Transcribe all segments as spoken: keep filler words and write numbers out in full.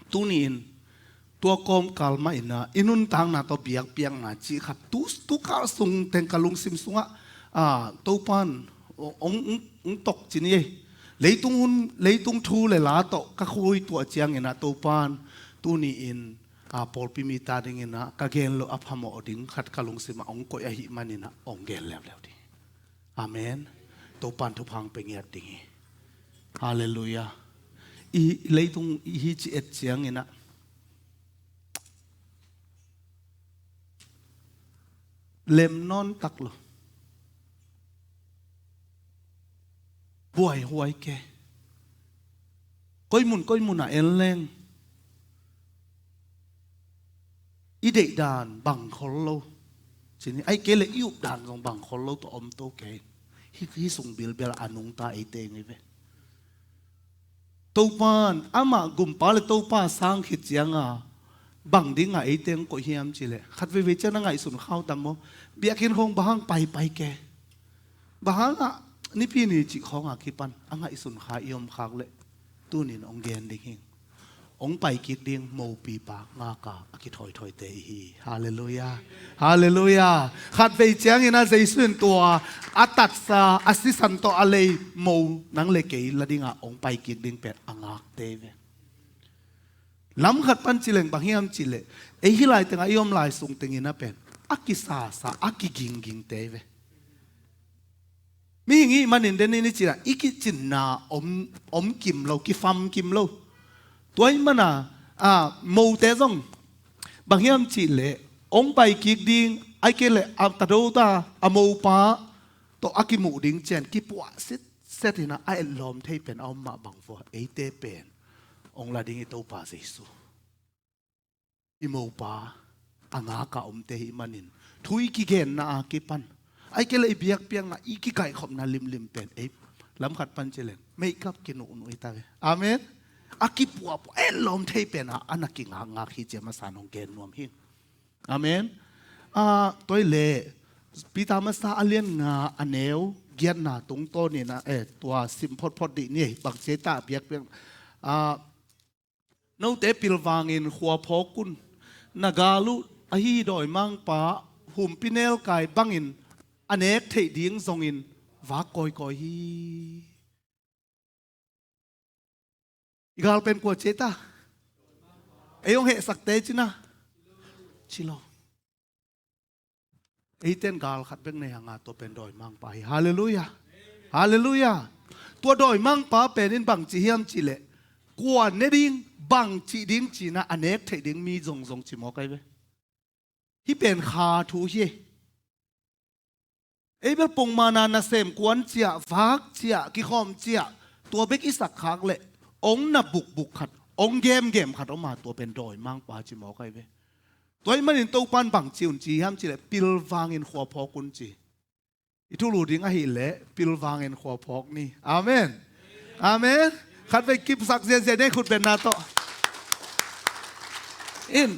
Tuni-in tua kawmkal mah inah i nuntakna tawh biakpiakna cih khat tu, tukal sung teng ka lungsim sungah, ah, Topan ong, ong, ong, ong tok ci ni ei. Leitung hun, leitung thu le la tawh ka khuituah cianginah Topan tuni-in, ah, pawlpi mite adinginah ka gen loh a phamawh ding khat ka lungsimah ong koih ahih maninah ong gen leuleu ding. Amen. Topan thupha ong pe ngiat ding hi. Halleluiah. I leitung i hi ci et cianginah lem nawn tak lo. Buaihuai ke. Koi mun koi munah en leng i deihdan bang khol lo. Ci ni, ahih kei leh i updan zong bang khol lo tawh om to kei. Hih, hih sung bilbel a nungta eite ing hi ve. Topan, amah gumpa le Topa sang khit cianga bang dinga eite ong koih hiam cih leh, khat veivei ciang na ngaihsun khak tam maw? Biakinn khawng bang hang paipai ke? Bang hangah Nipi ni cih khawng a kipan a ngaihsun kha i om khak leh, tunin ong gen ding hing. Ong pai kik ding mopipa ngaka a kithawithawite i hi. Halleluiah. Halleluiah. Khat vei ciangin a Jesu in tua a tatsa, a sisan tawh a lei mo nang le kei la dinga ong pai kik ding pen a ngakte ve. Lam khat pan ci leng bang hiam cih leh, ei hih lai tengah i om lai sung tengin a pen a kisasa, a kiginggingte ve. Mihing i hih manin den in i cinah i kicinna om, om kim lo, kifam kim lo. Tua ahih mana, a, mote zong bang hiam cih leh ong pai kik ding, ahih kei leh a tadota a mopa tawh a kimuh ding ciang kipuah sitset inah a etlawm thei pen a om mah bang vua, eite pen ong la ding i Topa Jesu, i mopa a ngaka omte hih manin thu i kigenna a kipan, ahih kei leh i biakpiakna, i kikaihkhopna limlim pen ei lam khat pan ci leng meikap kinuhnuh hi ta ve. Amen. A kipuahpuah, etlawm thei pen a, a na kingakngak hi ci a masa nong gen nuam hi. Amen. Ah, tua ahih leh Peter masa a lian nga a neu giatna tungtawnin a, eh, tua sim photphot dih ni, bang ci ei ta biakpiak. Ah, note pilvangin khua phawk un, na gal uh ahi dawimangpa humpinelkai bangin a nek theih ding zongin vak kawikawi hi. I gal pen kua ci ei ta? Ei hong hehsakte cina? Ci lo. Eiten gal khat bek nei hanga, tua pen dawimangpa hi. Halleluiah. Halleluiah. Tua dawimangpa pen in bang ci hiam cih leh, kua ne ding, bang cih ding cinah a nek theih ding mi zongzong ci mawk ahi ve. Hih pen kha thu hi. Ei bel pongmana nasem kuan ciah, vak ciah, kikhawm ciah, tua bek i sak khak leh ong na bukbuk khat, ong gemgem khat om a, tua pen dawimangpa ci mawk ahi ve. Tua ahih manin Topan bang ci un ci hiam cih leh pilvangin khua phawk un ci. I thulu ding ahih leh pilvangin khua phawk ni. Amen. Amen. Khat vei kipsak ziahziah ni, khut benna tawh. In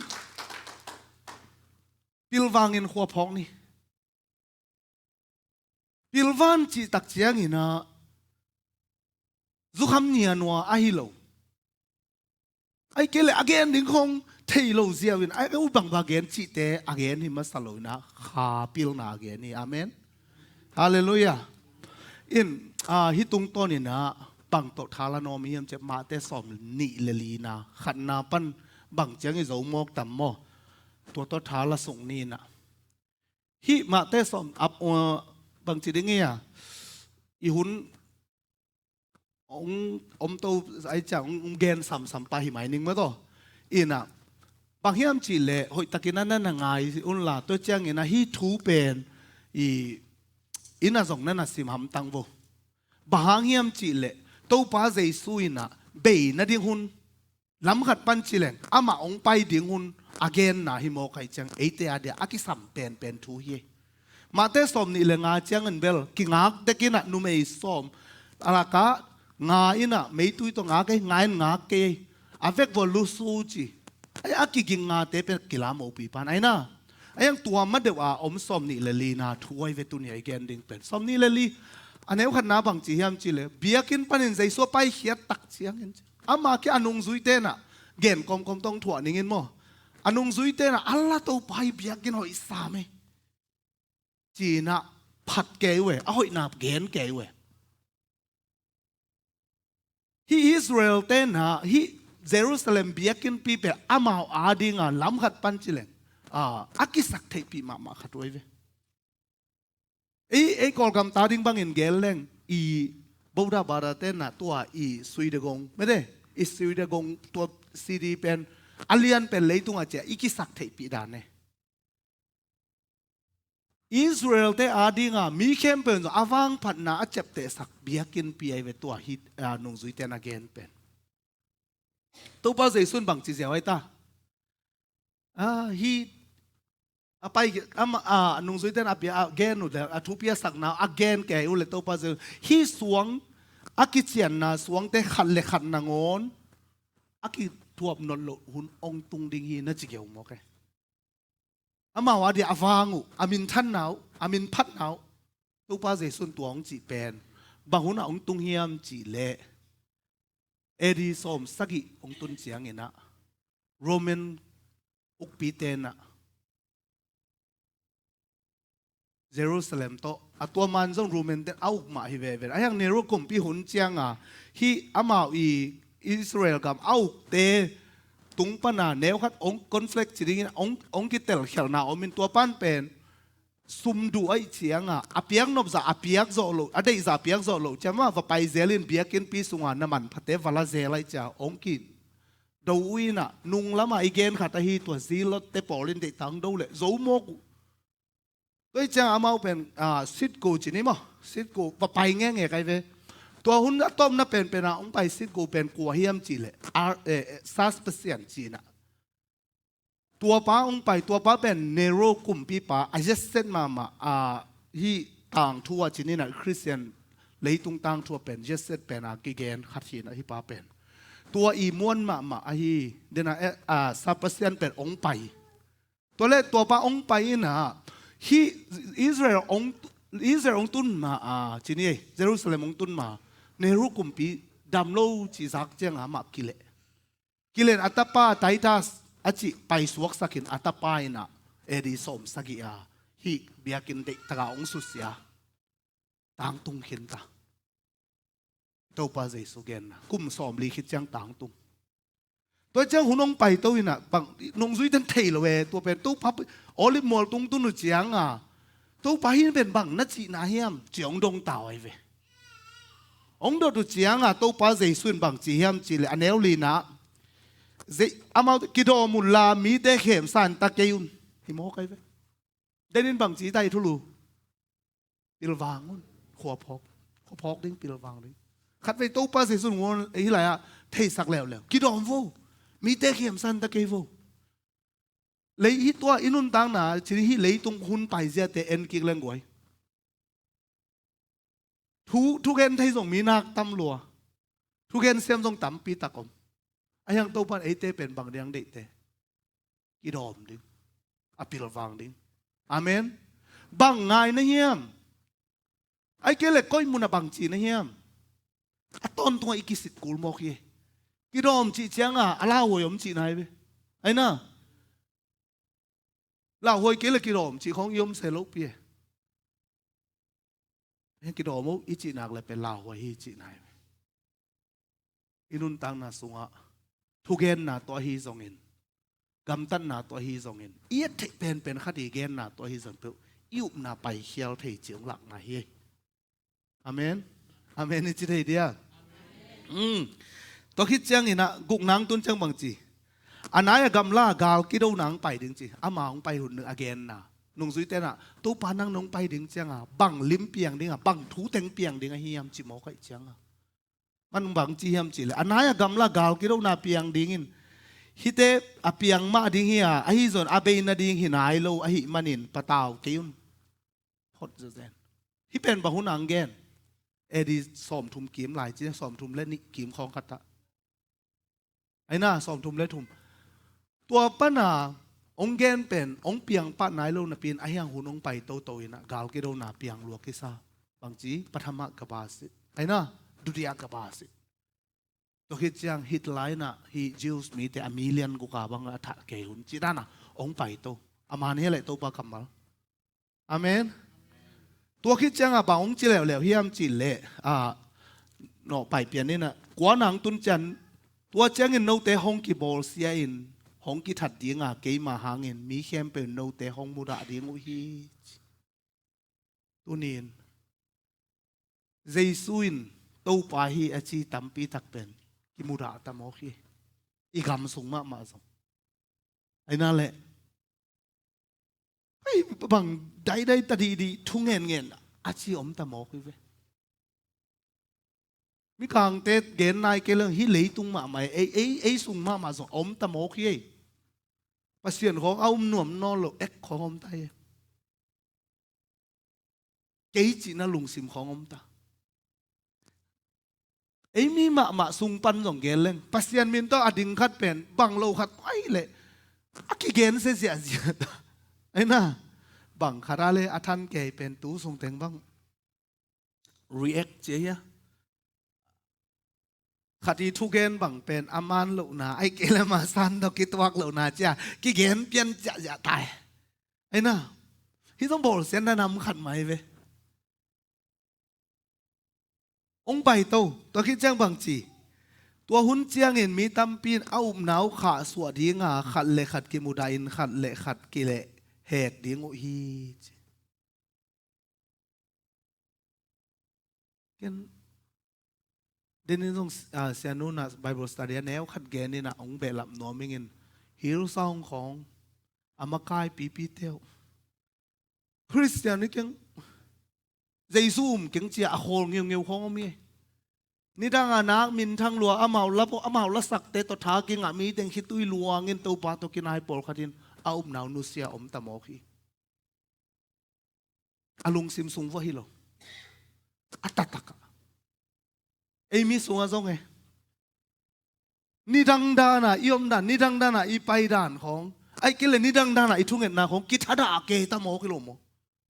pilvangin khua phawk ni. Pilvan cih tak ciangin ah zukham nianua ahi lo. Ahih kei leh a gen ding khawng thei lo ziau in, a ut bangbang gen cihte a gen hi masa lo in ah, kha pilna a gen hi. Amen. Halleluiah. In, ah, hih tungtawn in ah bang tawh tha la nuam hiam cih leh Mate sawm nih le lina, khatna pan bang ciang i zo mawk tam maw? Tua tawh tha la suk ni in ah. Hih Mate sawm ap, uh, bangci ding hi a, i hun hong om to, ahih ciang hong, hong gen samsam pah hi mai ning maw taw. In ah, bang hiam cih leh hoihtakin a na na ngai un la, tua ciangin ah hih thu pen i, in ah zong na na sim hamtang vo. Bang hang hiam cih leh Topa Jesu in ah bei nading hun, lam khat pan ci leng amah hong pai ding hun a genna hi mawk ahih ciang, eite a dia a kisam penpen thu hi. Mate sawm nih le nga ciangin bel kingak dek in ah, numei sawm, a lak ah nga in ah meitui tawh ngak ei, nga in ngak kei ei, a vek vua lusu ci. Ai, a kiging ngate pen kila mopi pan ai na. Ai, ang tua ma deuh a om sawm nih le lina thu ai ve tuni a i gen ding pen. Sawm nih le li, a neu khatna bangci hiam cih leh, biakinn panin Jesu a paikhiat tak ciangin ci, ama kia a nungzuite in ah Gen kawmkawm tawh thuah ning in maw. A nungzuite in ah, a la Topa, hih biakinn hoih sam ei, ci-in ah phat kei uh e, a hoihna gen kei uh e. Hih Israel-te in ah, hih Jerusalem biakinnpi pen amau ading a lam khat pan ci leng, a, a kisak theihpih mahmah khat uh ahi ve. Ei, ei Kawlgam ta ding bangin gen leng, i Buddha baada-te in ah tua i Swedagon, mete, i Swedagon tua city pen, a lian pen leitung a ciah i kisak theihpih dan e. Israel-te ading a mi khempeuh in zong a vangphatna a ciaptehsak biakinnpi ahi ve tua hih, a, nungzuite in a gen pen. Topa Jesu in bangci ziau ahi ta? A, hih a pai, ama, a, nungzuite in a bia, a gen uh le, a thupi a sakna a gen kei uh le Topa Jesu, hih suang, a kicianna suangte khat le khat nangawn a kithuap nawn loh hun hong tung ding hi na ci geu mawk e. Amau adia a vang uh, a minthanna uh, a minphatna uh, Topa Jesu in tua hong cih pen bang hun ah hong tung hiam cih leh, A D sawm sagih hong tun ciangin ah Roman ukpite in ah Jerusalem tawh, a tua man zong Roman-te a uk mah hi veve. A hiang Nero kumpi hun ciang a, hih amau i Israel gam a ukte tung pan a neu khat hong conflict ci dingin hong, hong kitelkhialhna om in tua pan pen sum duh ahih ciang a, a piaknop zah a piak zawh loh, a deih zah a piak zawh loh ciang mah va pai zel in biakinnpi sung a na manphate va la zel ahih ciang hong kido uh in ah, nung lam a i gen khat ahi tua Zealot-te pawl in deihtak hong do leh zo mawk uh. Tua hi ciang amau pen, a, Sitgo ci ni maw, Sitgo va pai ngenge kai ve. Tua hun a tawpna penpen a hong pai Sitgo pen kua hiam cih leh, a, e, e, Vespasian ci-in ah. Tua pa hong pai, tua pa pen Nero kumpipa a zetset mahmah, a, hih tangthu a ci ni-in ah Khristian leitung tangthu a pen zetset pen a kigen khat hi-in ah hih pa pen. Tua i muan mahmah ahi, den a, e, a, Vespasian pen hong pai. Tua leh tua pa hong pai in ah, hih Israel hong, Israel hong tun ma a, ci ni, Jerusalem hong tun ma, Nero kumpi dam lo cih zak ciang a amah kileh. Kileh in a tapa Titus a cih paisuaksak in a tapa in ah A D sawm sagih a, hih biakinn deihtak a hong susia. Tangtung khin ta. Topa Jesu genna kum sawmli khit ciang tangtung. Tua ciang hun hong paito in ah, bang, nungzuite in thei lo e, tua pen Topa Olive mual tung tun uh ciang a, Topa, hih pen bang na cihna hiam, ci hong dong ta uh ahi ve. Hong dot uh ciang a, Topa Jesu in bang ci hiam cih leh, a neu li-na, amau, kidawm un la, mite khemsa in ta kei un. Hi mawk ahi ve. Den in bang ci ta hi thulu. Pilvang un. Khuaphawk. Khuaphawk ding, pilvang ding. Khatvei Topa Jesu in ngawn hih lai-ah theisak leuleu. Kidawm vo. Mite khemsa in ta kei vo. Lei hih tua i nuntakna, ci ni, hih leitung hun paiziate en kik leng guai. Thu, thugen thei zong mi nak tam lua. Thugen siam zong tampi tak om. A hiang Topa in eite pen bang ding deihte. Kidawm ding. A pilvang ding. Amen. Bang ngai na hiam? Ahih kei leh koi mun ah bang ci na hiam? A tawntung ah i kisit kul mawk hi. Kidawm cih ciang a, a lauhuai om cihna hi ve. Ahi na. Lauhuai kei leh kidawm cih khawng i om se lopi e. Kidawm o i cih nak leh pen lauhuai hi cihna hi ve. I nuntakna sungah thugenna tawh ahi zongin, gamtatna tawh ahi zongin, i et theih penpen khat i genna tawh ahi zong peuh, i upna paikhial thei cih hong lakna hi. Amen. Amen i ci thei dia. Mm. Tua khit ciangin ah gukna hong tun ciang bang ci? A nai-a gamla gal kidona hong pai ding ci. Ama hong pai hun a genna. Nungzuite in ah, Topa, nang nong pai ding ciang a, bang lim piang ding a, bang thu teng piang ding ahi hiam ci mawk ahih ciang a. Man bang ci hiam cih leh, a nai-a gamla gal kidona piang ding in, hihte a piang mah ding hi a, ahi zong a bei nading hi nai lo ahih manin patau kei un. Hot zazen. Hih pen bang hun a hong gen? A D sawmthum kim lai ci, sawmthum le nih kim khawng khat ah. Ahi na, sawmthum le thum. Tua pan a hong gen pen hong piang pah nai lo napi in a hiang hun hong pai toto in ah gal kidona piang lua kisa. Bang ci? Pathama Gabasit. Ahi na, Dutiya Gabasit. Tua khit ciang Hitler in ah hih Jews mite a million guk a bang a thah kei un cih dan a hong paito. A man hi leh Topa kammal. Amen. Tua khit ciangin bang hong ci leuleu hiam cih leh, a, nawh Pai Pian in ah, kua nang tun ciang, tua ciangin note hong kibawlsia in, hong kithat ding a, keima hangin mi khempeuh in note hong mudah ding uh hi. Tuni in Jesu in Topa hi a ci tampi tak pen kimudah ta mawk hi. I gam sung mahmah zong. Ahi na leh, hei, bang daidai ta dihdih thu ngenngen a ci om ta mawk hi ve. Mikangte gen nai kei leng hih leitung mahmah, ei, ei, ei sung mahmah zong om ta mawk hi ei. Pasian khawng a um nuam nawn lo ek khawng om ta hi ei. Kei cihna lungsim khawng om ta. Ei mi mahmah sung pan zong gen leng, Pasian min tawh a ding khat pen bang lo khat ahi leh a kigen se ziahziah ta. Ahi na, bang khat a leh a than kei pen tu sung teng bang react ci a hia. Khat i thugen bang pen a man lohna, ahi kei leh ma san tawh kituak lohna ci a kigen pian ziahziah ta hi. Ahi na, hih zong bawlsiatna nam khat mah hi ve. Hong paito, tua khit ciang bang ci. Tua hun ciangin mi tampi in a upna uh khahsuah ding a, khat le khat kimudah in, khat le khat kilehhek ding uh hi ci. Ken, den in zong, ah, Sianu in ah Bible study a neu khat gen in ah hong behlap nuam ing in, Hillsong khawng a makai pipite uh, Khristian hi keng, Jesu um keng ci a a khawl ngeungeu khawng om hi. Nidang a nak minthang lua, amau la pawh, amau lasakte tawh tha kingah, mi teng khitui luang in Topa tawh kinai pawlkhat in a upna uh nusia om ta mawk hi. A lungsim sung vua hi lo. A taktak ah. Ei mi sungah zong e. Nidang dan a i om dan, nidang dan a i pai dan khawng, ahi kei leh nidang dan a i thungetna khawng kithadah a kei ta mawk hi lo maw?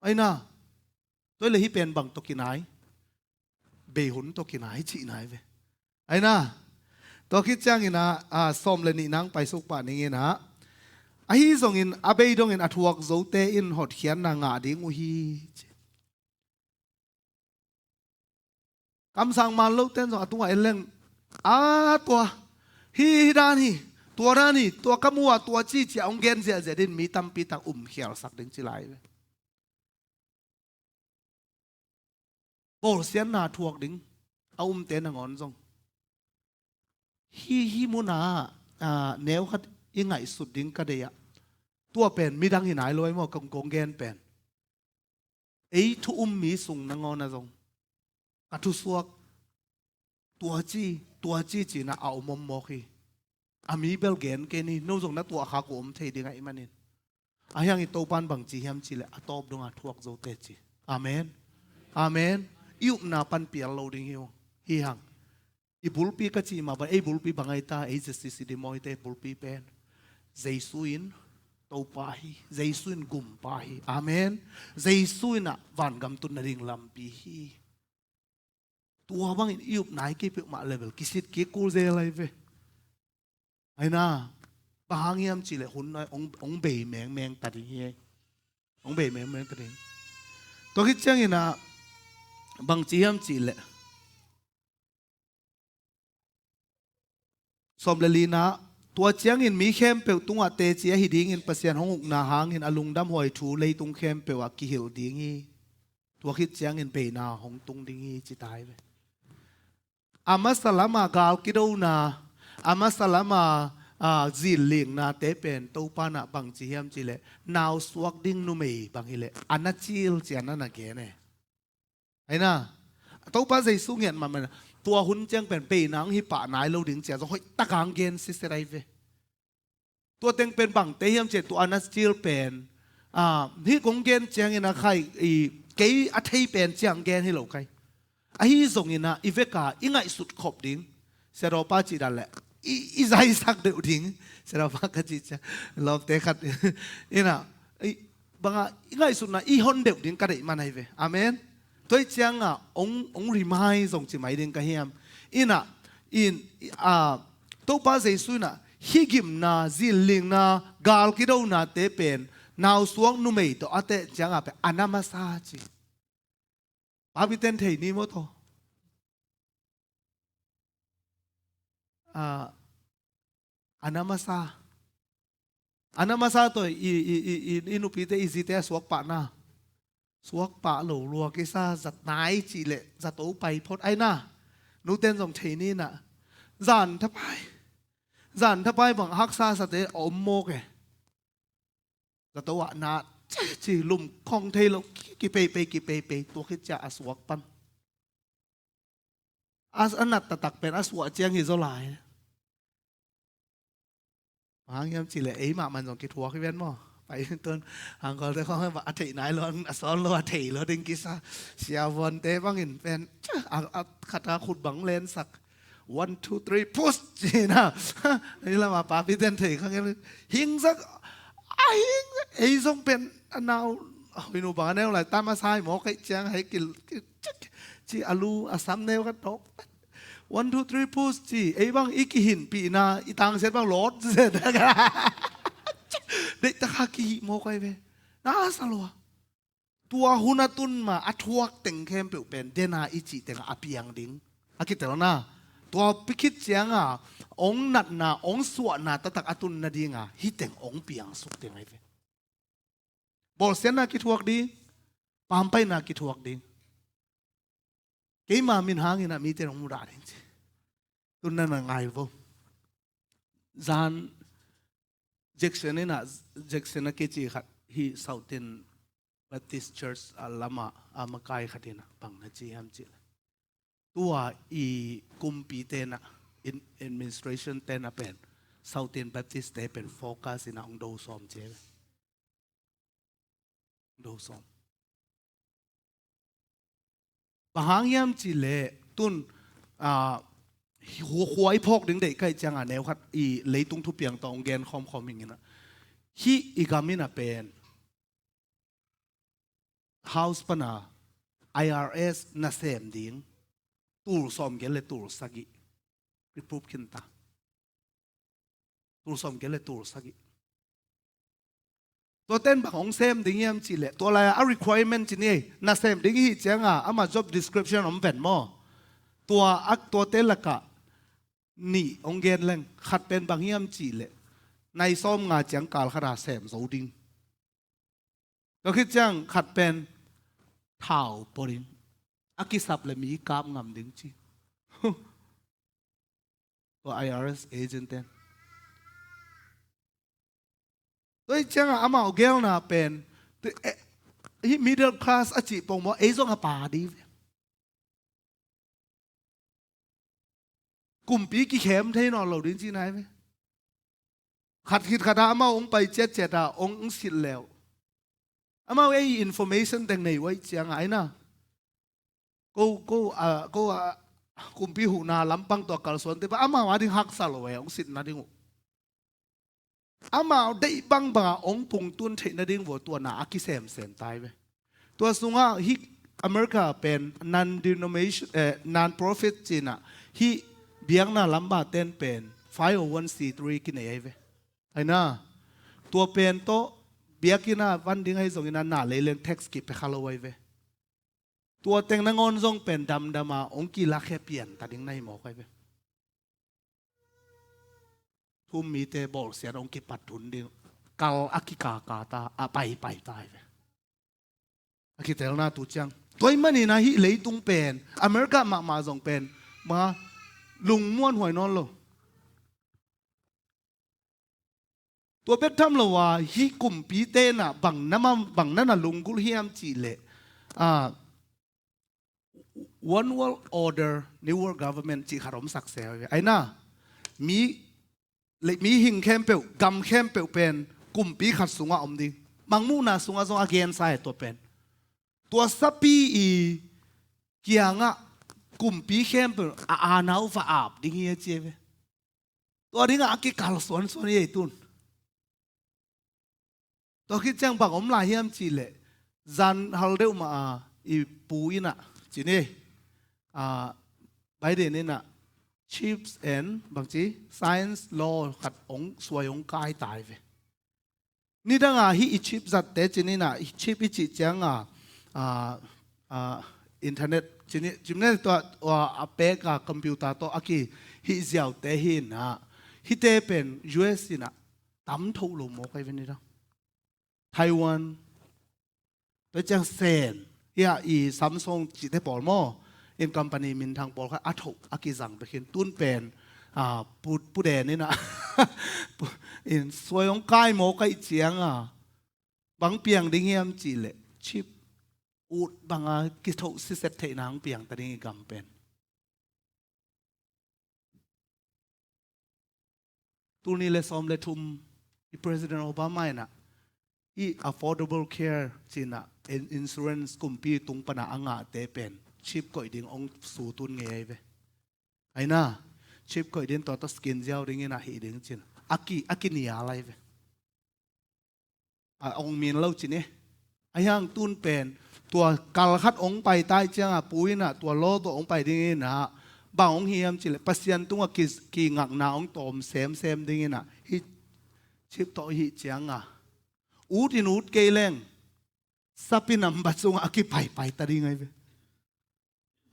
Ahi na. Tua hi leh hih pen bang tawh kinai? Bei hun tawh kinai cihna hi ve. Ahi na. Tua khit ciangin ah, ah, sawm le nih nang paisuk pah ning in ah, ahi zongin a bei dongin a thuak zote in hotkhiatna ngah ding uh hi ci. Kamsang man lote in zong a tungah en leng, a, tua, hih, hih dan hi, tua dan hi, tua ka mu a, tua ci ci a hong gen ziahziah ding, mi tampi tak um khialsak ding ci lai ve. Bawlsiatna thuak ding a umte nangawn zong, hih, hih mun ah, ah, neu khat i ngaihsut ding ka deih ah, tua pen midang hi nai lo ei maw, kong, kong gen pen. Ei thu um mi sung nangawn ah zong ka thusuak tua ci, tua ci ci-in ah a om om mawk hi. A mi bel gen kei ni, no zong na tuahkhak uh om thei ding ahih manin. Ahi hangin Topa in bang ci hiam cih leh a tawp dong a thuak zote ci. Amen. Amen. I upna pan pial lo ding hi uh. Hi hang. I bulpi ka cih mah bang, ei bulpi bang ahi ta, ei Z C C D mawite bulpi pen Jesu in Topa hi, Jesu in Gumpa hi. Amen. Jesu in ah vangam tun nading lampi hi. Tua bangin i upna i kei peuhmah level kisit kik kul zel ahi ve. Ahi na, bang hang hiam cih leh hun ah hong, hong bei mengmeng ta ding hi. Hong bei mengmeng ta ding. Tua khit ciangin ah bang ci hiam cih leh, sawm le lina, tua ciangin mi khempeuh tungah teci ahi dingin Pasian hong ukna hangin a lungdamhuai thu leitung khempeuh ah kihilh ding hi. Tua khit ciangin beina hong tung ding hi ci ta hi ve. A masa lama gal kidona, a masa lama, a, zillingna te pen Topa in ah bang ci hiam cih leh, nausuak ding numei bang hi leh a na cil ci a na na gen e. Ahi na, Topa Jesu ngiat mahmah in ah, tua hun ciang pen beina hong hi pah nai lo ding ci a zong hoih tak a hong gen sitset ahi ve. Tua teng pen bangte hiam cih leh tua a na cil pen, a, hih kong gen ciangin ah khai, i, kei a thei pen ciang gen hi lo khai. Ahi zongin ah i vek a i ngaihsut khop ding, Sia Dawpa cih dan leh i, i zaisak deuh ding, Sia Dawpa ka cih ciang lawmte khat in ah, i, bang a i ngaihsutna i hon deuh ding ka deih man ahi ve. Amen. Tua hi ciang ah hong, hong remind zong ci mai ding ka hiam. In ah, In, a, Topa Jesu in ah hih gimna, zillingna, gal kidonate pen nausuak numei tawh a teh ciangah pen a na masa ci. Papite'n thei ni maw tawh? A, a na masa. A na masa tawh i, i, i, i, i nupite, i zite a suak pahna. Suak pah lo lua kisa, zat nai cih leh zato pai phot ai na. Nute'n zong thei ni na. Zan thapai. Zan thapai bang haksa sate a om mawk e. Zato ah na ci, ci lum khong thei lo, ki, kipeipei, kipeipei, tua khit ciang a suak pan. A, a nat taktak pen a suah ciang hi zaw lai. Bang hang hiam cih leh ei mahmah zong kithuak hi ven maw. Pai tun, hangkol te khong a theih nai lo, a sawn lo, a thei lo ding kisa. Siavuante bangin pen, a, a khat a khut bang lensak. One, two, three, push ci na. Ni lam a papite'n thei khang hiam. Hingsak, a hing, ei zong pen, a nau, a hoih nu bang a neu lai, tan masa hi mawk, kei ciang hei kil, kil, ci a lu, a sam neu ka tawk. One, two, three, push ci. Ei bang i kihinpihna, i tangsiat bang lawt zet. Deihtak a kihih mawk ai ve. Na sa lua. Tua hun a tun ma a thuak teng khempeuh pen, dena i cih tengah a piang ding. A kitelna. Tua pi khit cianga, ong natna, ong suahna taktak a tun nadinga, hih teng ong piangsuk teng ai ve. Bawlsiatna kithuak ding, pampaina kithuak ding. Keima min hangin ah mite nong mudah ding ci. Tun na na ngai vo. Zan Jackson in ah, Jackson a kici khat hi South in Baptist Church a lama a makai khat in ah bang na ci hiam cih leh. Tua i kumpite na, in, administration te na pen, South in Baptist te pen focus in ah ong do sawm ci. Do sawm. Bang hang hiam cih leh tun, a, hu-, huai phawk ding deih kaih cianga neu khat i leitung thupiang tawh ong gen khawmkhawm hing in ah. Hih i gam in ah pen House pana I R S nasem ding tul sawmgiat le tul sagih i prup khin ta. Tul sawmgiat le tul sagih. Tua ten bang hong sem ding hiam cih leh, tua lai a requirement ci ni ei, nasem ding i hih cianga ama job description om ven maw. Tua a, tuate lakah nih hong gen leng, khat pen bang hiam cih leh, nai sawmnga ciang kal khat a sem zo ding. Tua khit ciang khat pen thau pua ding. A kisap le mi kap ngam ding ci. Tua I R S agent ten. Tua hi cianga amau gelna pen, tu, eh, hih middle class a cih pongmaw, ei zong a pa ding ve. Kumpi kikhem thei nawn lo ding cihna hi ve. Khat khit khat a amau hong pai ciatciat a hong, hong silh leu. Amau ei information teng nei uh ahih cianga ai na. Ko, ko, a, ko, a, kumpi huhna lampang tua kalsuante pa amau ading haksa lo e, hong silh nading uh. Amau deih bangbanga hong pungtun theih nading vua tua na a kisemsem tai ve. Tua sungah hih America pen non-denomination, eh, non-profit cihna hih biakna lamba ten pen five oh one C three kinei ai ve. Ai na, tua pen tawh biakinn a van ding ahi zongin a na lei leng tax kipia kha lo ai ve. Tua teng nangawn zong pen damdama hong kilakhia pian ta ding na hi mawk ai ve. Thu-um mite bawlsiat hong kipat hun ding, kal a kikakata a paipai ta ai ve. A kitelna tu ciang. Tua ahih manin a hih leitung pen, America mahmah zong pen, ma lungmuan huai nawn lo. Tua bek tham lo a, hih kumpite na bang na ma, bang na na lunggulh hiam cih leh, a, One World Order, New World Government cih khat om sak se ve. Ai na, mi, le, mihing khempeuh, gam khempeuh pen kumpi khat sungah om ding. Mangmuhna sungah zong a gensa e tua pen. Tua sapi i kiangah kumpi khempeuh a anau va ap ding hi a ci e ve. Tua dingah a kikal suansuan hi ei tun. Tua khit ciang bang om lai hiam cih leh, zan hal deuh mah a i pu in ah, ci ni, a, Biden in ah, chips and bangci science law khat hong suai hong kai tai ve. Nidanga hih i chip zatte cin ina, i chip i cih cianga, ah, ah, internet cin i, cin i tua, tua a peka computer tawh a kihih ziaute hi ina, hihte pen U S ina tam tho lo maw kai ve nidang. Taiwan, tua ciang Sen, hia i Samsung cihte pawl maw, in company minthang pawl kha a thoh a kizang bekin tun pen, ah, pu, pu den ina, pu, in suai hong kai maw kai cianga, bang piang ding hiam cih leh chip ut banga kithoh siset theihna hong piang ta ding i gam pen. Tul nih le sawm le thum i President Obama ina i Affordable Care cina in-, insurance kumpi tung pana a ngahte pen chip koih ding hong sutun ngei ai ve. Aina, chip koih ding tua tawh skin ziau ding ina hih ding cin a ki, a kinial ai ve. A hong min lo cin e. A hiang tun pen tua kal khat hong pai tai cianga pu ina tua law tawh hong pai ding ina, bang hong hiam cih leh Pasian tunga ki, kingakna hong tawm semsem ding ina, hih chip tawh hih cianga ut in ut kei leng sapi nambat sunga a kipaipai ta ding ai ve.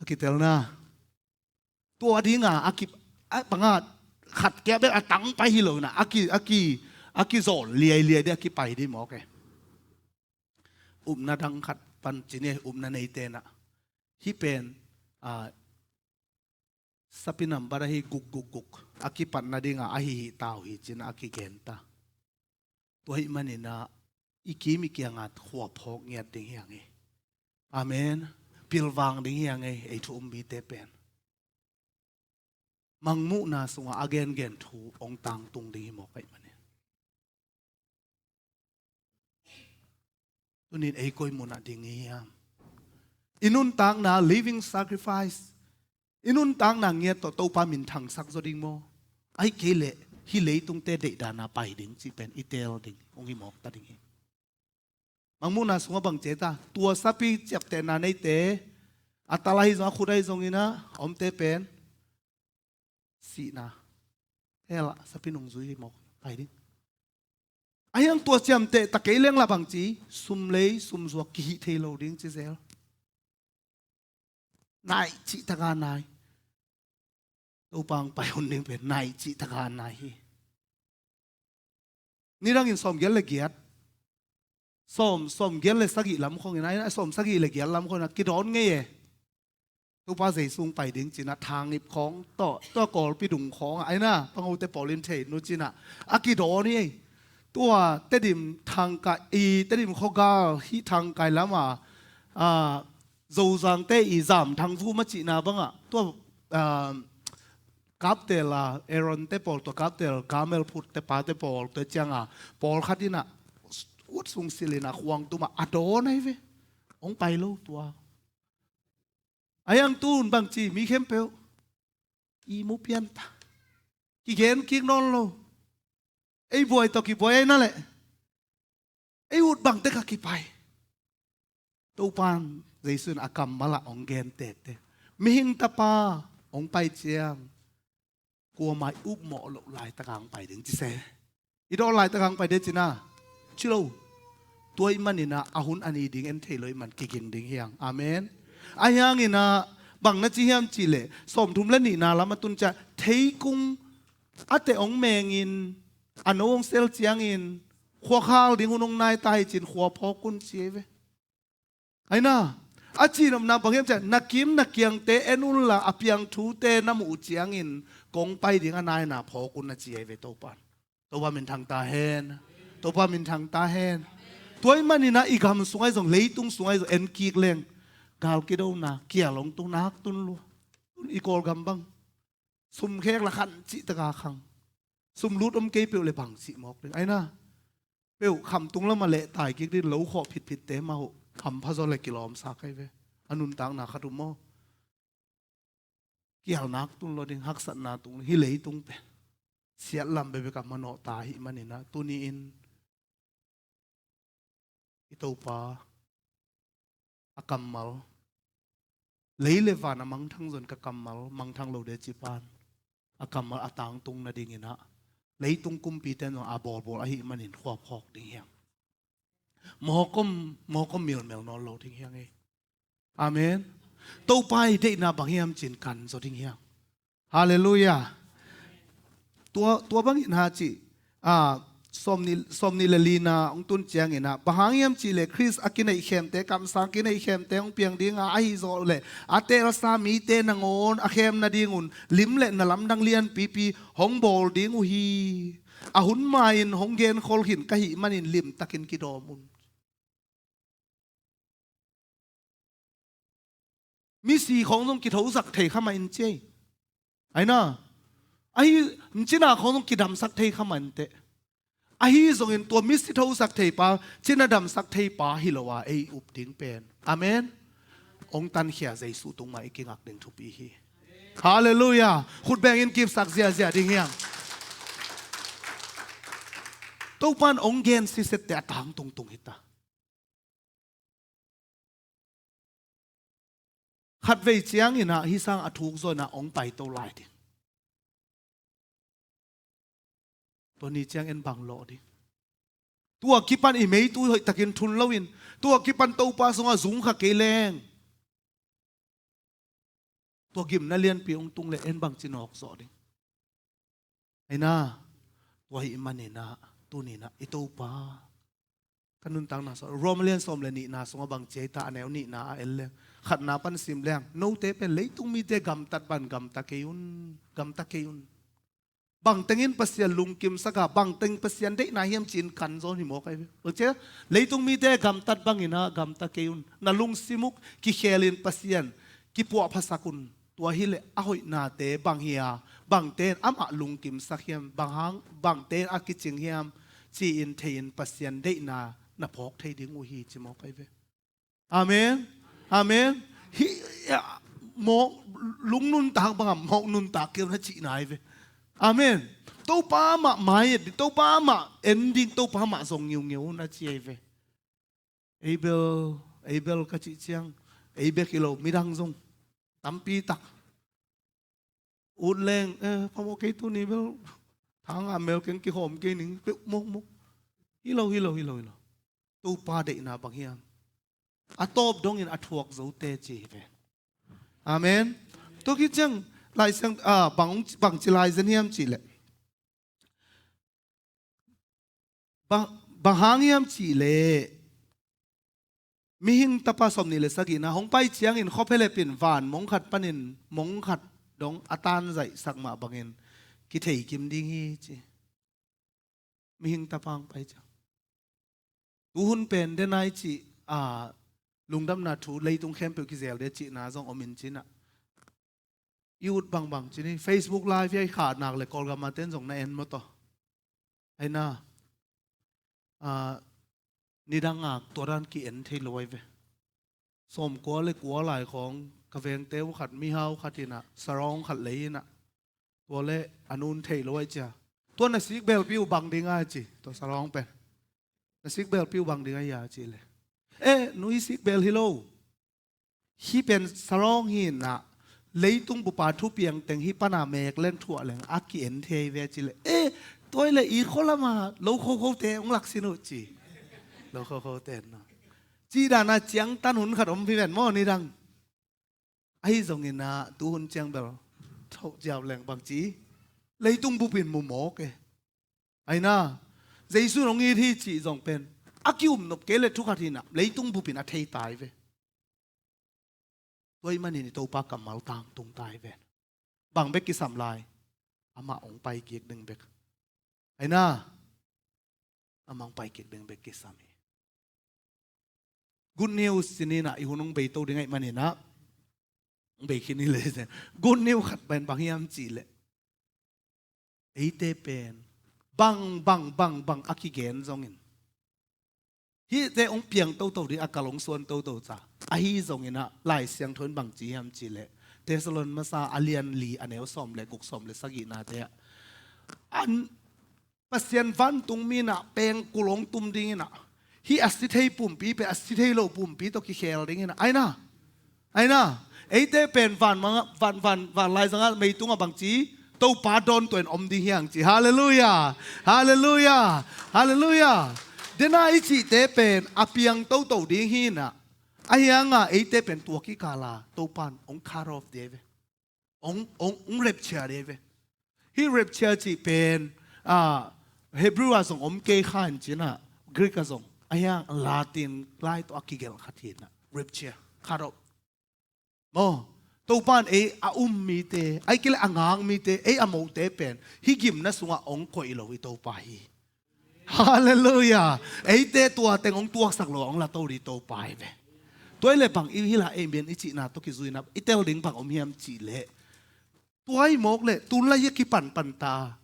A kitelna. Tua dinga a ki, a banga khat kia bek a tang pai hi lo na, a ki, a ki, a kizol liailiai ding a kipai ding maw ke. Upna dang khat pan cin e, upna neite na. Hih pen, ah, sapi nambat ahi guk guk guk a kipatna dinga ahi hi tau hi cin a kigen ta. Tua hih manin ah i kim i kiangah khua phawk ngiat ding hi hang e. Amen. Pilvang ding hi hang e, ei thu um mite pen. Mangmuhna sungah a gengen thu hong tangtung ding hi mawk ahih manin. Tunin ei koi munah ding i hiam? I nuntakna living sacrifice. I nuntakna ngiat tawh Topa minthangsak zaw ding maw? Ahih kei leh hih leitungte deihdanah pai ding cih pen i teel ding hong hi mawk ta ding hi. Mangmuhna sungah bang ci ta, tua sapi ciaptehna neite, a tal ahi zong, a khut ahi zongin ah a omte pen sihna hell ah sapi nungzui hi mawk pai ding. A hiang tua ciamteh ta kei leng lah bang ci, sum lei sum zuak kihih thei lo ding ci zel. Nai cih taka nai. Topa hong pai hun ding pen nai cih taka nai hi. Nidangin sawmgiat le giat, sawm, sawmgiat le sagih lam khawngin ah, sawm sagih le giat lam khawngin ah kidawn ngei e. Topa Jesu hong pai ding cin ah thangip khawng tawh, tua Kawlpi dung khawng ah, aina, pangote pawl in thei nu cin ah a kidawn hi ei. Tua Tedim thangkai, i Tedim khuagal hih thangkai lam ah, ah, Zozangte i Zam Thang Vum a cihna bangah tua, ah, kaptel a, Aaron te pawl tua kaptel, Carmel phut te pa te pawl tua cianga pawlkhat in ah ut sung silh in ah khuang tum ah a dawn ahi ve. Hong pai lo tua. A hiang tun bang ci mi khempeuh i mu pian ta. Kigen kik nawn lo. Ei buai tawh kibuai aina leh ei ut bangte ka kipai. Topan Jesu in a kammal ah hong gen tete. Mihing Tapa hong pai ciang kuamah i upmawh loh laitaka hong pai ding ci se. I dawn laitaka hong pai ding cin ah ci lo. Tua ahih manin ah a hun a ni ding en thei lo ahih man kiging ding hi hang. Amen. A hiangin ah bang na ci hiam cih leh sawmthum le nihna lam a tun ciang theikung a teh hong mengin a no hong sel ciangin khuakhal ding hun hong nai ta hi cin khua phawk un ci ei ve. Aina, a cihnopna bang hiam ciah, na kim na kiangte en unla a piang thute na muh uh ciangin kong pai ding a naina phawk un na ci ei ve Topan. Topa minthang ta hen. Topa minthang ta hen. Tua ahih manin ah i gam sungah zong, leitung sungah zong en kik leng gal kidona kial hong tung nak tun lua. Tun i Kawlgam bang sum khek la khan cih taka khang. Sum lut om kei peuh le bang cih mawk ding. Aina, peuh khamtung lamah leh tai kik ding lo khawh phitphitte mah uh hampha zaw le kilawmsa kai ve. A nuntakna khat uh maw? Kialnak tun lo ding, haksatna tung ding, hih leitung pen siatlam bekbek a manawh ta ahih manin ah tuni-in i Topa a kammal, lei le van a mangthang zon ka kammal mangthang lo de cipan a kammal a tangtung nadingin ah leitung kumpite in zong a bawlbawl ahih manin khuap hawk ding hiam? Mawk om, mawk om milmel nawn lo ding hiang ei. Amen. Topa i deihna bang hiam cin kan zaw ding hiang. Halleluiah. Tua, tua bangin ha cih, a, sawmnih, sawmnih le lina hong tun ciangin ah, bang hang hiam cih leh Khrist a kineihkhemte, kamsang kineihkhemte hong piang dinga ahi zawh leh a teelsa mite nangawn a khem nadingun lim le na lamdang lianpipi hong bawl ding uh hi. A hun ma-in hong genkhol khin ka hih manin limtakin kidawm un. Misi khawng zong kithosak thei kha mah in ci ei. Aina, ahi, cina khawng zong kidamsak thei kha mah in teh. Ahi zongin tua misi thosak thei pa, cina damsak thei pa hi lo a ei up ding pen. Amen. Hong tankhia Jesu tung mah i kingak ding thupi hi. Halleluiah. Khut bengin kipsak ziahziah ding hiang. Topan hong gen sisette a tang tungtung hita. Khatvei ciangin ah hih sang a thuk zaw in ah hong paito lai ding. Tua ni ciang en bang lawh ding. Tua kipan i meitu hoihtakin thun loin, tua kipan Topa sungah zung kha kei leng, tua gimna lianpi hong tung leh en bangci nawk zawh ding. Aina, tua hih manin ah, tuni in ah, i Topa. Ka nuntakna sung, Rom lian sawm le nihna sungah bang ci ei ta, a neu nihna a en leng. Khatna pan sim leng, note pen leitung mite gamtat ban gamta kei un, gamta kei un. Bangtengin Pasian lungkimsak a, bangteng Pasian deihna hiam cin kan zaw hi mawk ahi ve. Bang ci ei, leitung mite gamtat bangin ah gamta kei un. Na lungsim uh kikhelin Pasian kipuahphasak un. Tua hileh a hoihnate bang hi a, bangte in amah lungkimsak hiam, bang hang, bangte in a kicing hiam, ci-in thei-in Pasian deihna na phawk thei ding uh hi ci mawk ahi ve. Amen. Amen. Hi, ya, mawk, lung nuntak bangah mawk nuntak kei un a cihna ahi ve. Amen. Topa mah mai-et ding, Topa mah en ding, Topa mah zong ngiungeu un a ci ahi ve. Abel, Abel ka cih ciang, ei bek hi lo, midang zong tampi tak. Ut leng, eh, phamawh kei tuni bel, thang a mel keng kihawm kei ning, peuh mawkmawk. Hi lo, hi lo, hi lo, hi lo. Topa deihna bang hiam? A tawp dongin a thuak zote ci hi ve. Amen. Tua khit ciang, Lai Siang, ah, bang, bang ci lai zen hiam cih leh. Bang, bang hang hiam cih leh, mihing tapa sawmnih le sagihna hong pai ciangin khuaphelep in van mong khat panin mong khat dong a tanzaihsak mah bangin kithei kim ding hi ci. Mihing tapa hong pai ciang. Tuhun pen denai cih, a, lungdamna thu leitung khempeuh kizel de cihna zong om in ci-in ah. I ut bangbang ci ni, Facebook Live hi a i khahnak le Kawlgam a ten zong na en maw taw. Aina, a, nidang a tua dan ki-en thei lo ahi ve. Sawmkua le kua lai khawng ka vengte uh khat, mihau khat in ah, sarong khat lei in ah. Tua le a nun thei lo ahi cia. Tua na sikbelpi uh bang ding a ci, tua sarong pen. Na sikbelpi uh bang ding a hia ci le. Eh, nu i sikbel hi lo. Hih pen sarong hi in ah, leitung bupa thupiang teng hih pana mek leng thuah leng a ki-en thei ve ci le. Eh, tua i le i khualama lo khokhote hong lak sin uh ci. Lo khokhote na. Ci dan a ciangtan hun khat om hi ven maw nidang. Ahi zongin ah, tuhun ciang bel, thoh ciau leng bang ci. Leitung bupin mu mawk e. Aina, Jesu in hong it hi cih zong pen. A ki-um nop kei le thu khat hi in ah, leitung bupin a thei tai ve. Tua ahih manin i Topa kammal tangtung tai ve. Bang bek kisam lai. Amah hong pai kik ding bek. Aina. Amah hong pai kik ding bek kisam hi. Good news ci ni in ah i hun hong bei to ding ahih manin ah. Hong bei khin hi le. Good news khat pen bang hiam cih leh. Eite pen. Bang, bang, bang, bang a kigen zongin. Hihte hong piang toto ding a kal hong suan toto ca. Ahi zongin ah Lai Siangtho in bang ci hiam cih leh. Thessalon masa a lian li a neu sawm le guk sawm le sagihnate ah. An Pasian vantung mi in ah pengkul hong tum ding in ah. Hih a si thei pumpi pen a si thei lo pumpi tawh kikhel ding in ah. Aina. Aina. Eite pen van manga, van, van, van laizang ah meitung ah bang ci. Topa dawntuahin om ding hi hang ci. Halleluiah. Halleluiah. Halleluiah. Dena i cihte pen a piang toto ding hi inah, ahi hanga eite pen tua kikala Topan hong cut off ding hi ve. Hong, hong, hong rapture ding hi ve. Hih rapture cih pen, ah, Hebrew ah zong om kei kha in ci inah, Greek ah zong, ahi hang Latin lai tawh a kigelh khat hi inah, rapture, cut off. Maw, Topan ei a um mite, ahih kei leh a ngak mite, ei a mote pen hih gimna sungah hong koih lo i Topa hi. Halleluiah. Eite tua teng hong tuaksak lo, hong lato ding Topa hi ve. Tua hi leh bang i hih lai ei mian i cihna tawh kizui inah i tel ding bang om hiam cih leh, tua hi mawk leh tun lai hi a kipanpan ta,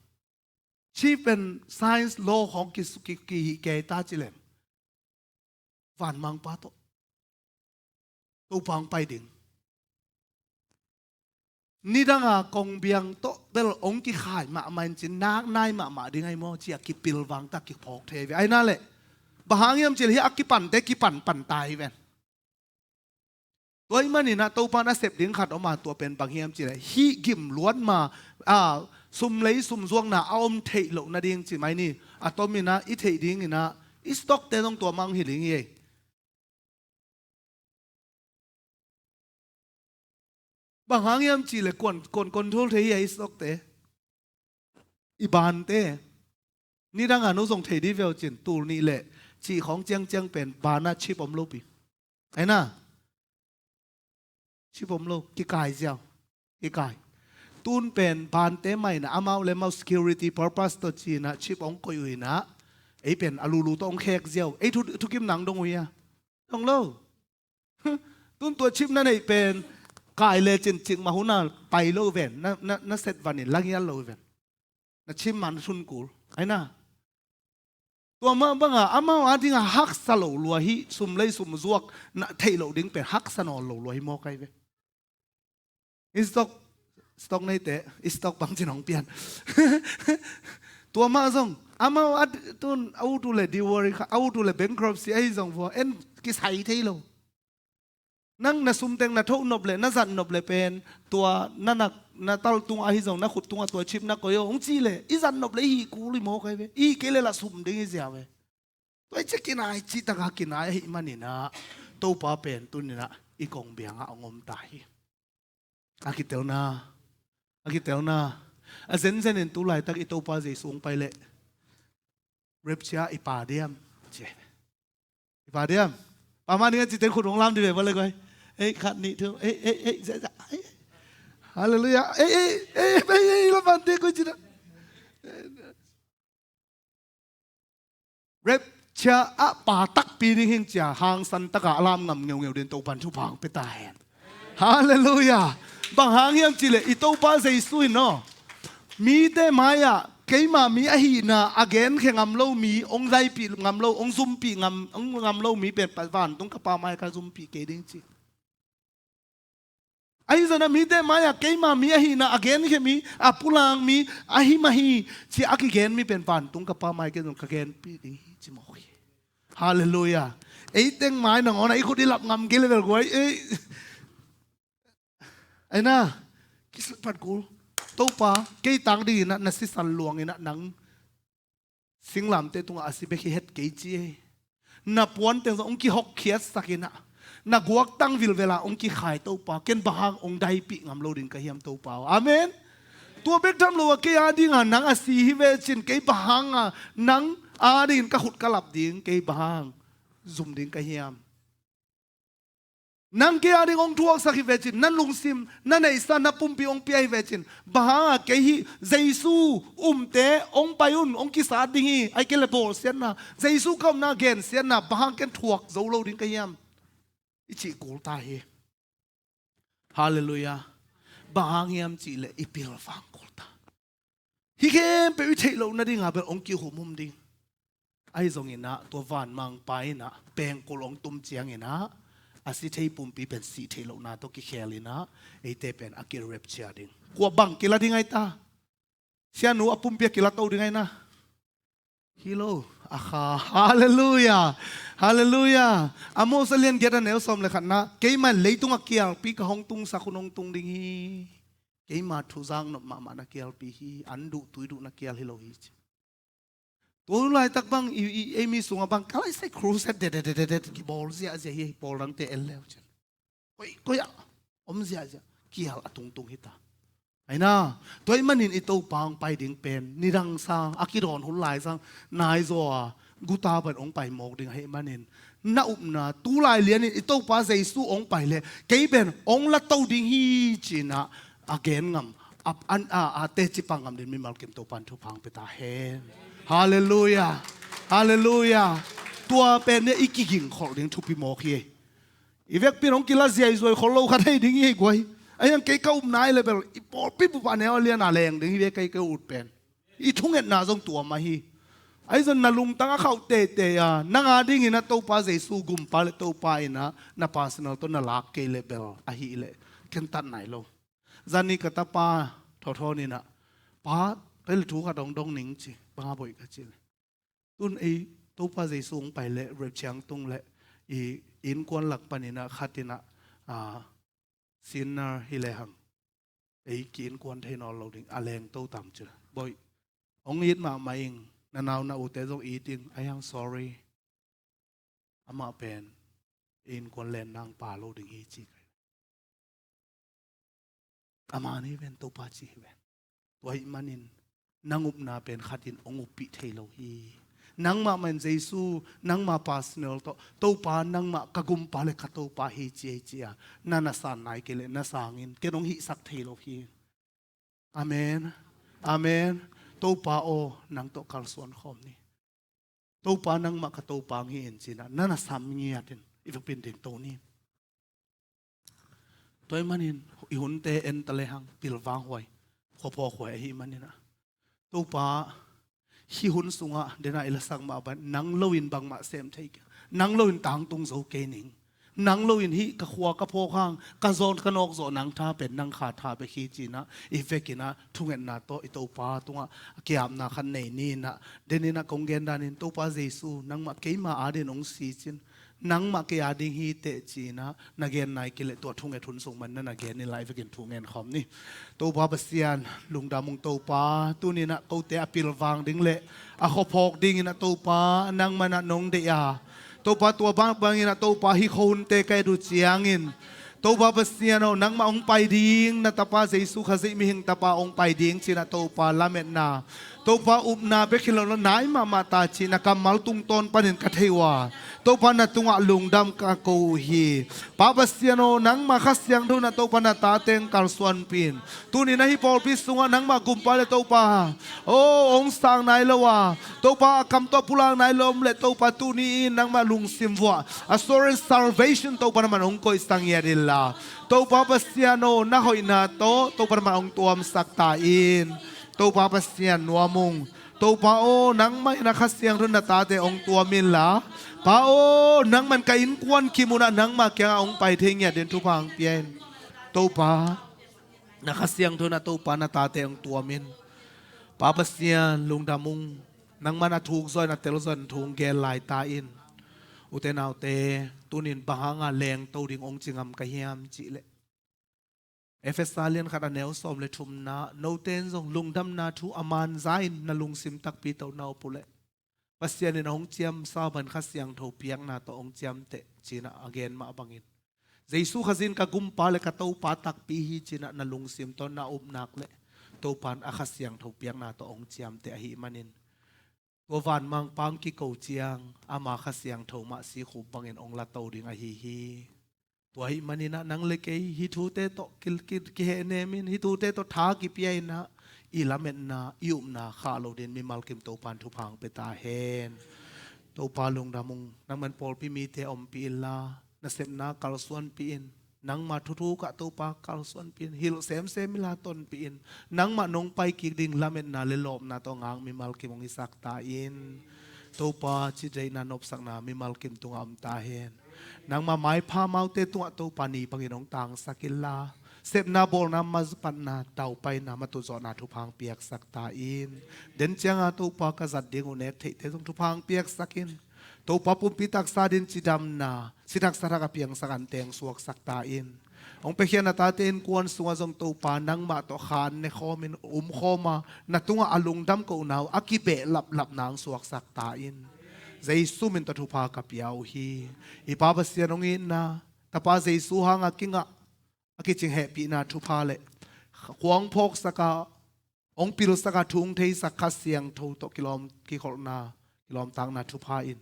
chip and science law khawng ki, ki, kihih kei ta ci leng, vanmangpa tawh Topa hong pai ding. Nidanga kongbiang tawh bel hong kikhai mahmah in cin, nak nai mahmah ding ahi maw ci-a kipilvang ta, kiphawk thei ve. Ahi na leh, bang hang hiam cih leh hih a kipante kipanpan ta hi ven. Tua ahih manin ah Topa na sep ding khat om a, tua pen bang hiam cih leh hih gim luat ma, a, sum lei sum zuakna a om theih loh nading ci mai ni. A tom in ah i theih ding in ah i stock te zong tua mah hong hi ding hi ei. Bang hang hiam cih leh kuan, kuan control thei hi a i stock te, i bante. Nidang a no zong thei dih ve uh cin, tul nih leh cih khawng ciangciang pen ban ah chip om lo pi. Ahi na? Chip om lo, kikai ziau, kikai. Tun pen bante mah in ah amau leh amau security purpose tawh ci in ah chip hong koih uh in ah, ei pen a lulu tawh hong khek ziau. Ei thu, thukim nang dong uh hia? Dong lo. Tun tua chip na neih pen kai lecin cikmah hun a pai lo ven, na, na, na set van in la ngial lo ven. Na chip man sun kul. Ahi na? Tua mah bang a amau a ding a haksa lo lua hi, sum lei sum zuak na theih loh ding pen haksa nawn lo lua hi mawk ahi ve. I stock, stock neite, i stock bangcin hong pian. Tua mah zong amau a d-, tun a ut uh leh divorce kha, a ut uh leh bankruptcy ahi zong vua en kisai thei lo. Nang na sum teng na thoh nop leh, na zat nop leh pen, tua na nak, na tal tungah ahi zong, na khut tungah tua chip na koih aw hong cih leh, i zat nop leh i hih kul hi mawk ahi ve. I hih kei leh lah sum ding hi ziau ve. Tua hi ciah kinai, cih tak a kinai ahih manin ah Topa pen tuni in ah i kongbiang ah hong om ta hi. A kitelna, a kitelna. A zenzen in tu laitak i Topa Jesu hong pai leh, rapture i pha diam? Ci. I pha diam? Pha mah ning a cih teng khut hong lam dih ve bang leh guai. Ei, khat nih thu. Ei, ei, ei, za, za, ei. Halleluiah. Ei, ei, ei, ei, ei, la bante koi ci na. Rapture ah pha takpi ding hi ing ci-a hangsan tak a a lam ngam ngeungeu dingin Topan thupha hong pia ta hen. Halleluiah. Bang hang hiam cih leh i Topa Jesu in aw, mite mai-ah keima mi ahihna a genkhia ngam lo mi, hong daipih ngam lo, hong zumpih ngam, hong ngam lo mi pen vantung ka Pa mai-ah ka zumpih kei ding ci. Ahi zongin ah mite mai-ah keima mi ahihna a genkhia mi, a pulak mi, ahi mah hi ci-a a kigen mi pen vantung ka Pa mai-ah kei zong ka genpih ding hi ci mawk hi. Halleluiah. Ei teng mai nangawn ah i khut i lap ngam kei leh bel guai ei. Ahi na, kisat phat kul. Topa, kei tang ding in ah na sisan luang in ah nang singlamteh tungah a si bek hi het kei ci ei. Na puan teng zong hong kihokkhiatsak in ah, na guaktang vilvel ah hong kikhai Topa, ken bang hang hong daipih ngam lo ding ka hiam Topa aw. Amen. Tua bek tham lo a kei a ding a nang a si hi ve cin, kei bang hang a nang a dingin ka khut ka lap ding, kei bang hang zum ding ka hiam? Nang kei a ding hong thuaksak hi ve cin, na lungsim, na neihsa, na pumpi hong pia hi ve cin, bang hang a kei hih Jesu umte hong pai un, hong kisat ding hi, ahih kei leh bawlsiatna, Jesu ka omna gensiatna, bang hang ken thuak zo lo ding ka hiam? I cih kul ta hi. Halleluiah. Bang hang hiam cih leh i pilvang kul ta. Hih khempeuh i theih loh nading a bel hong kihumhum ding. Ahi zongin ah tua vanmangpa in ah pengkul hong tum ciangin ah a si thei pumpi pen sih theih lohna tawh kikhel in ah eite pen a ki-rapture ding. Kua bang kila ding ahi ta? Sianu a pumpi a kila to ding ahi na? Hi lo. A kha. Halleluiah. Halleluiah. Amos a lian giat a neu sawm leh khatna, keimah in leitung a kialpi ka hong tungsak hun hong tung ding hi. Keima thuzak nop mahmah na kialpi hi, an duh tui duh na kial hi lo hi ci. Tua laitak bang i, i, ei mi sungah bang ka lai sai crusade det det det det kibawl ziahziah hi, pawl dangte en leu cin. Koi koi ah om ziahziah kial a tungtung hi ta. Aina, tua ahih manin i Topa hong pai ding pen nidang sang a kidawn hun lai sang nai zaw a guta pan hong pai mawk ding ahih manin na upna tulai lianin i Topa Jesu hong pai leh kei pen hong la to ding hi cinah a gen ngam a, a, a, a teci pang ngam ding mimal kim Topa in thupha hong pia ta hen. Halleluiah. Halleluiah. Tua pen ne i kiging kholh ding thupi mawk hi. I vekpi in hong kila ziaizuai khol lo khat hei ding hi guai. Ahi hang kei ka upna i le bel i pawlpi bupa neu a liana leng ding hi ve kei ka ut pen. I thungetna zong tua mah hi. Ahi zong na lungtang a khauh teitei a nang a dingin a Topa Jesu gumpa le Topa inah na personal tawh na lak kei le bel ahih leh khentat nai lo. Zani ka tapa thawthawn inah pa, kei le thu khat hong dong ning ci, banga boih ka ci le. Tun ei Topa Jesu hong pai leh rapture hong tung leh i innkuan lak paninah khatinah a, sinner hi lehang ei ki innkuan thei nawn lo ding a lengto tam ci le. Boih, hong it mahmah ing, na nau na ute zong it ing, ahi hang sorry. Amah pen i innkuan len nang pa lo ding hi ci kai. A man hi ven, Topa ci hi ven. Tua ahih manin nang upna pen khatin hong uppih thei lo hi. Nangmah man Jesu, nangmah personal tawh Topa nangmah ka gumpa le ka Topa hi ci ei ci a na na san nai kei leh na sangin ken hong hihsak thei lo hi. Amen. Amen. Topa aw, nang tawh kalsuan khawm ni. Topa nangmah ka Topa hong hi in cinah na na sam ngiatin i vekpi in dingto ni. Tua ahih manin i hunte en ta lehang pilvang huai, khuaphawk huai ahih maninah Topa hih hun sungah dena i lasak mah bang nang loin bangmah sem thei kei, nang loin tangtung zo kei ning. Nang loin hih ka khua ka phawk hang ka zawh ka nawk zawh nang tha pen nang kha tha bek hi cinah i vekinah thungetna tawh i Topa tungah a kiapna khat nei ninah deninah kong gen danin Topa Jesu nangmah keima adin hong si cin nangmah kei a ding hi teh cinah na gen nai kei leh tua thunget hun sung man na na gen inla i vekin thu ngen khawm ni. Topa Pasian lungdam ung Topa, tuninah kote a pilvang ding le a khuaphawk dinginah Topa nangmanah nong deih a Topa tua bangbangin a Topa hih khuahunte ka et uh ciangin Topa Pasian aw, nangmah hong pai ding, na Tapa Jesu Khazih mihing Tapa hong pai ding cin a Topa lametna, Topa upna bek hi lo na nai mahmah ta cih na kammal tungtawn panin ka thei uh a, Topa na tungah lungdam ka ko uh hi. Pa Pasian aw, nangmah Kha Siangtho na Topa na tate hong kalsuanpih in. Tuni na hih pawlpi sungah nangmah gumpa le Topa aw, hong sang nai lo a, Topa a kam tawh pulak nai lo om le Topa tuni in nangmah lungsim vuah assurance salvation Topa na man hong koihsak ngiat inla, Topa Pasian aw, na hoihna tawh Topa na man hong tuamsak ta in. Topa Pasian nuam ung. Topa aw, nangmah in a Kha Siangtho na tate hong tuam inla, Pa aw, nangman ka innkuan kim unah nangmah kiangah hong pai thei ngiat ding thupha hong pia in. Topa, na Kha Siangtho na Topa na tate hong tuam in. Pa Pasian lungdam ung. Nangman a thuk zaw in a tel zaw in thu hong gen lai ta in. Ute naute, tunin bang hanga lengto ding hong ci ngam ka hiam cih leh, Efesa lian khat a neu sawm le thumna, note in zong lungdamna thu a man za in na lungsim takpi to na up uh leh, Pasian in a hong ciamsa ban Kha Siangtho piakna tawh hong ciamteh cin a gen mah bangin, Jesu Khazih in ka gumpa le ka Topa takpi hi cin a na lungsim tawh na up nak leh, Topa in a Kha Siangtho piakna tawh hong ciamteh ahih manin, tua vanmangpa hong kiko ciang ama Kha Siangtho mah sikhup bangin hong lato ding ahi hi. Tua ahih manin ah nang le kei hih thute tawh ki, ki, kihehnem in, hih thute tawh tha kipia in ah i lametna, i upna khah lo dingin mimal kim Topa in thupha hong pia ta hen. Topa lungdam ung. Nangman pawlpi mite ompih inla, nasepna kalsuanpih in. Nangma thuthuk ah Topa kalsuanpih in. Hilh semsem inla tonpih in. Nangmah nong pai kik ding lametna le lawpna tawh ngak mimal kim hong hisak ta in. Topa, cidamna nopsakna mimal kim tungah om ta hen. Nangma maipha amaute tungah Topa ni bangin hong tangsak inla, sepna, bawlna, mapatna, daupaina, matuhzawhna thupha hong piaksak ta in. Den cianga Topa ka zat ding uh nek theihte zong thupha hong piaksak in. Topa pumpi taksa dingin cidamna, si thaksa thak a piangsak ante hong suaksak ta in. Hong piakhia na tate innkuan sungah zong Topa nangmah tawh khan ne khawmin um khawm a, na tungah a lungdam kohna uh a kibeh laplapna hong suaksak ta in. Jesu min tawh thupha ka pia uh hi. I Pa Pasian hong itna, Tapa Jesu hanga kingah a kicing hehpihna thupha le khuang phawksak a, hong pilsak a, thu hong theisak Kha Siangtho tawh kilawm kikholhna, kilawmtakna thupha in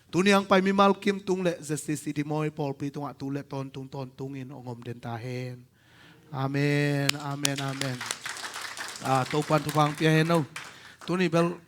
tuni hong pai mimal kim tung le Z C C City Mawi pawlpi tungah tu le tawntung tawntungin hong om den ta hen. Amen, amen, amen. Ah, Topan thupha hong pia hen o. Tuni bel